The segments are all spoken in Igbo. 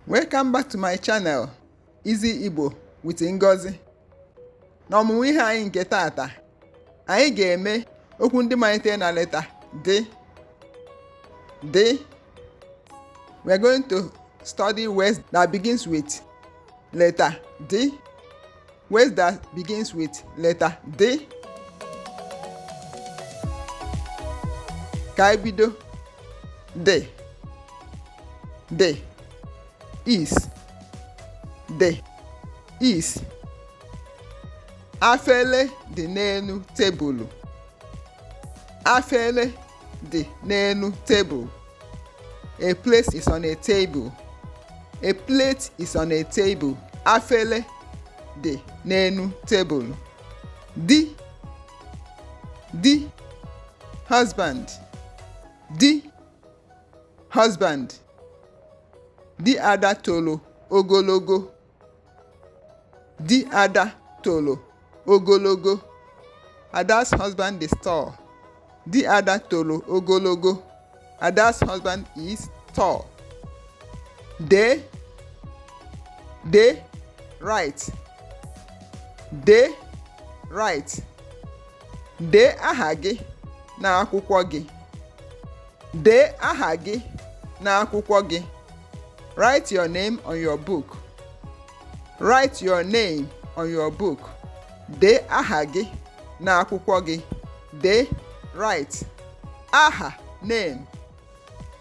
Welcome back to my channel, Easy Igbo with Ngozi. N'ọmụmụ ihe anyị nke taata, anyị ga-eme okwu ndị malitere na leta D. D. We are going to study words that begins with letter D. Words that begins with letter D. Ka anyị bido. D. D. Is. D. Is. Afele dị n'elu tebụlụ. Afele dị n'elu tebụl. A plate is on a table. A plate is on a table. Afele dị n'elu tebụl. Di. Di. Husband. Di. Husband. Di Ada toro ogologo. Di Ada toro ogologo. Ada's husband is tall. Di Ada toro ogologo. Ada's husband is tall. Dee. Dee. Write. Dee. Write. Dee aha gị n'akwụkwọ gị. Dee aha gị n'akwụkwọ gị. Write your name on your book. Write your name on your book. Dee aha gị n'akwụkwọ gị. Dee write. Aha name.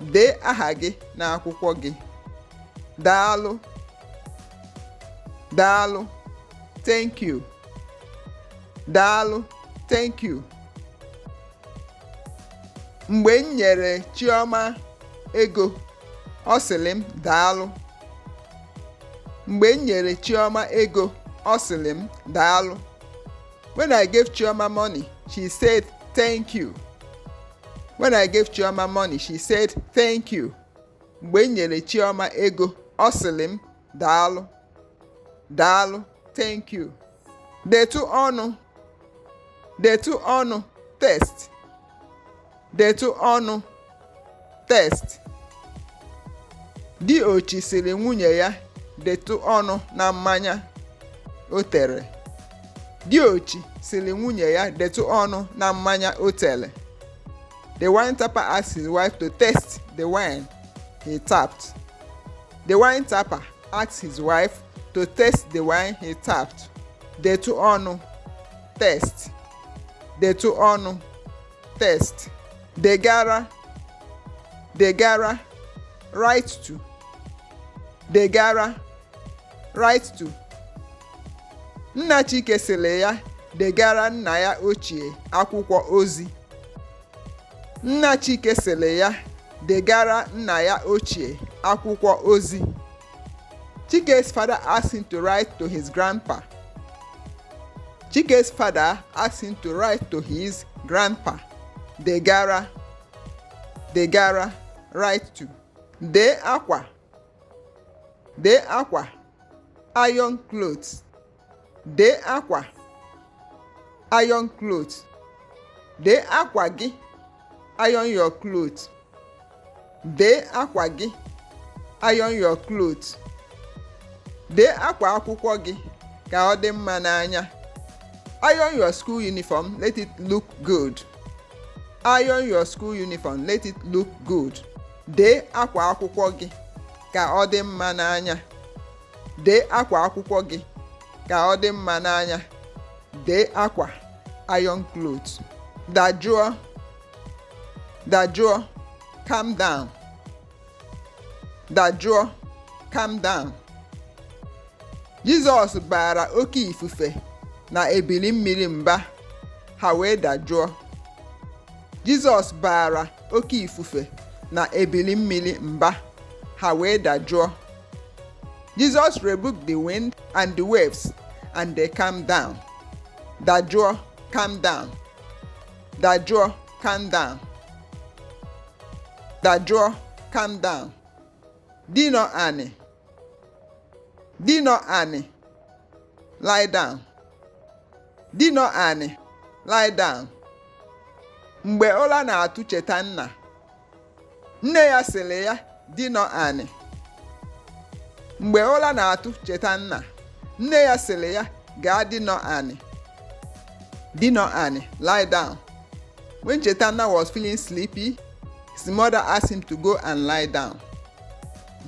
Dee aha gị n'akwụkwọ gị. Daalụ. Daalụ. Thank you. Daalụ. Thank you. Mgbe m nyere Chioma ego, ọ sịrị m daalụ. Mgbe m nyere Chioma ego, ọ sịrị m daalụ. When I gave Chioma money, she said thank you. When I gave Chioma money, she said thank you. Mgbe m nyere Chioma ego, ọ sịrị m daalụ. Daalụ, thank you. Detụ ọnụ. Detụ ọnụ, taste. Detụ ọnụ, taste. Diochi sịrị nwunye ya detụ ọnụ na mmanya o tere. Diochi sịrị nwunye ya detụ ọnụ na mmanya o tere. The wine tapper asked his wife to taste the wine he tapped. The wine tapper asked his wife to taste the wine he tapped. Detụ ọnụ, taste. Detụ ọnụ, taste. Degara, degara, write to. Degara, write to. Nna Chike sịrị ya degara nna ya ochie akwụkwọ ozi. Nna Chike sịrị ya degara nna ya ochie akwụkwọ ozi. Chike's father asked him to write to his grandpa. Chike's father asked him to write to his grandpa. Degara, degara, write to. Dee akwa, dee akwa, iron clothes. Dee akwa, iron clothes. Dee akwa gị, iron your clothes. Dee akwa gị, iron your clothes. Dee akwa akwụkwọ gị ka ọ dị mma n'anya. Iron your school uniform, let it look good. Iron your school uniform, let it look good. Dee akwa akwụkwọ gị ka ọ dị mma n'anya. Dee akwa akwụkwọ gị ka ọ dị mma n'anya. Dee akwa, iron clothes. Dajụọ, dajụọ, calm down. Dajụọ, calm down. Jizọs baara oke ifufe na ebili mmiri mba, ha wee dajụọ. Jizọs baara oke ifufe na ebili mmiri mba, ha wee dajụọ. Jesus rebuked the wind and the waves, and they calmed down. Dajụọ, calm down. Dajụọ, calm down. Dajụọ, calm down. Dinọ anị. Dinọ anị. Lie down. Dinọ anị. Lie down. Mgbe ụra na-atụ Chetanna, nne ya sịrị ya dinọ anị. Mgbe ụla na-atụ Chetanna, nne ya sịrị ya gaa dinọ anị. Dinọ anị, lie down. When Chetanna was feeling sleepy, his mother asked him to go and lie down.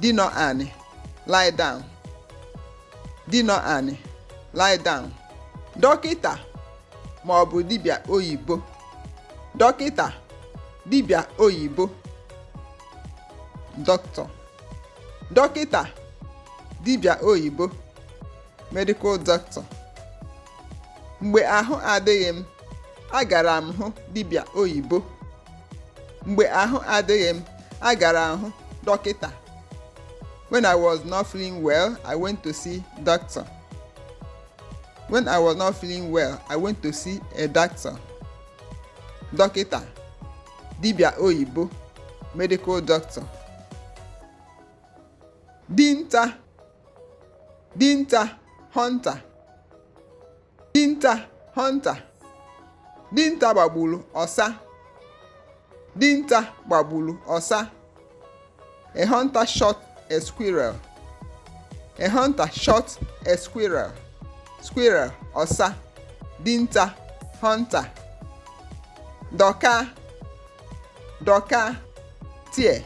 Dinọ anị, lie down. Dinọ anị, lie down. Dọkịta ma ọ bụ dibịa oyibo. Dọkịta, dibịa oyibo. Doctor. Dọkịta, dibịa oyibo. Medical doctor. Mgbe ahụ adịghị m, agara m hụ dibịa oyibo. Mgbe ahụ adịghị m, agara m hụ dọkịta. When I was not feeling well, I went to see doctor. When I was not feeling well, I went to see a doctor. Dọkịta, dibịa oyibo, medical doctor. Dinta, dinta, hunter. Dinta, hunter. Dinta gbagburu ọsa. Dinta gbagburu ọsa. A hunter shot a squirrel. A hunter shot a squirrel. Squirrel, ọsa. Dinta, hunter. Dọka, dọka, tear.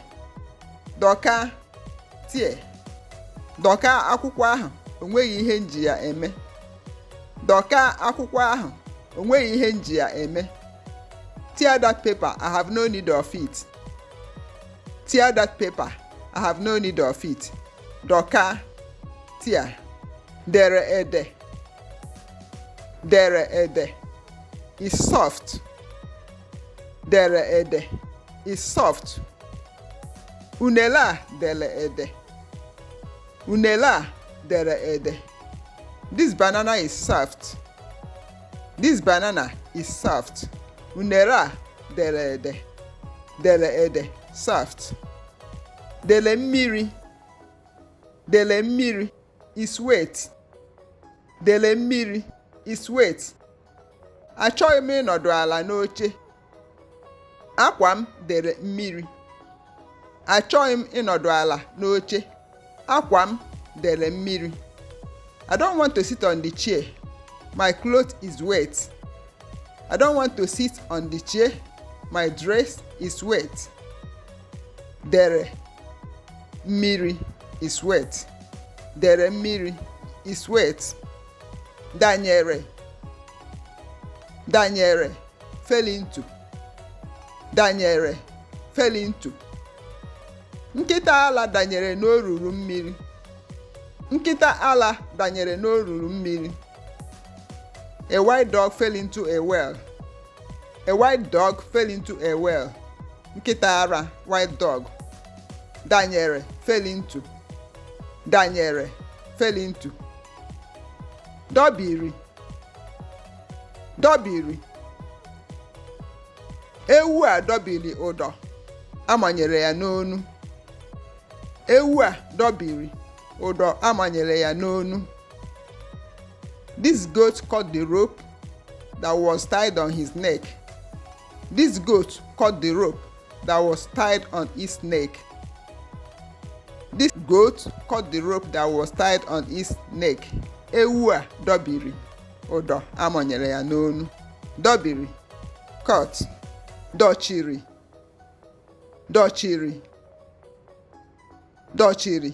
Dọka, tear. Dọka akwụkwọ ahụ, o nweghị ihe m ji ya eme. Dọka akwụkwọ ahụ, o nweghị ihe m ji ya eme. Tear that paper, I have no need of it. Tear that paper, I have no need of it. Dọka, tear. Dere ede, dere ede, is soft. Dere ede, is soft. Unele a dere ede. Unele a dere ede. This banana is soft. This banana is soft. Unere a dere ede. Dere ede, soft. Dele mmiri. Dele mmiri is wet. Dele mmiri is wet. Achọghị m ịnọdụ ala n'oche. Akwa m dere mmiri. Achọghị m ịnọdụ ala n'oche. Akwa m dere mmiri. I don't want to sit on the chair. My cloth is wet. I don't want to sit on the chair. My dress is wet. Dere mmiri is wet. Dere mmiri is wet. Danyere, danyere, fell into. Danyere, fell into. Nkịta ala danyere n'olulu mmiri. Nkịta ala danyere n'olulu mmiri. A wild dog fell into a well. A wild dog fell into a well. Nkịta ara, wild dog. Danyere, fell into. Danyere, fell into. Dọbiri, dọbiri. Ewu a dọbiri ụdọ amanyere ya n'onu. Ewu a dọbiri ụdọ amanyere ya n'onu. This goat cut the rope that was tied on his neck. This goat cut the rope that was tied on its neck. This goat cut the rope that was tied on its neck. Ewu a dọbiri ụdọ amanyere ya n'onu. Dọbiri, cut. Dọchiri, dọchiri, dọchiri.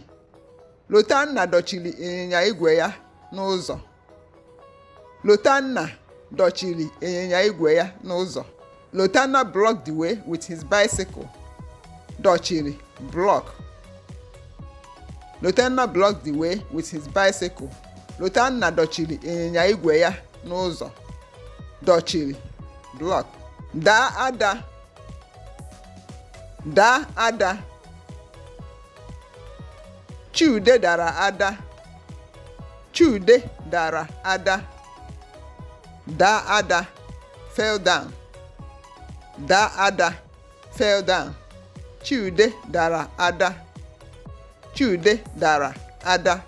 Lotanna dọchiri ịnyịnya igwe ya n'ụzọ. Lotanna dọchiri ịnyịnya igwe ya n'ụzọ. Lotanna blocked the way with his bicycle. Dọchiri, block. Lotanna blocked the way with his bicycle. Lotanna dọchiri ịnyịnya igwe ya n'ụzọ. Dọchiri, block. Daa ada, daa ada. Chude dara ada. Chude dara ada. Daa ada, fell down. Daa ada, fell down. Chude dara ada. Chude dara ada.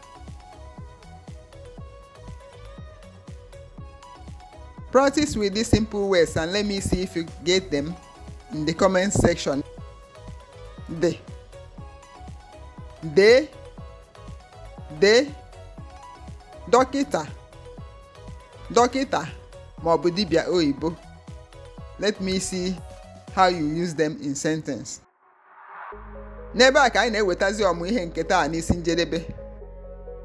Practice with these simple words and let me see if you get them in the comment section. D, D, Dee dọkịta, dọkịta ma ọ bụ dibịa oyibo. Let me see how you use them in sentence. N'ebe a ka anyị na-ewetazi ọmụ ihe nke taa n'isi njedebe.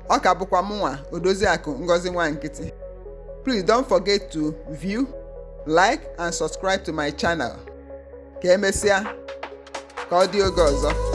Ọ ka bụkwa mụnwa, Odoziakụ Ngozi Nwa Nkịtị. Please don't forget to view, like and subscribe to my channel. Ka emesịa, ka ọ dị oge ọzọ.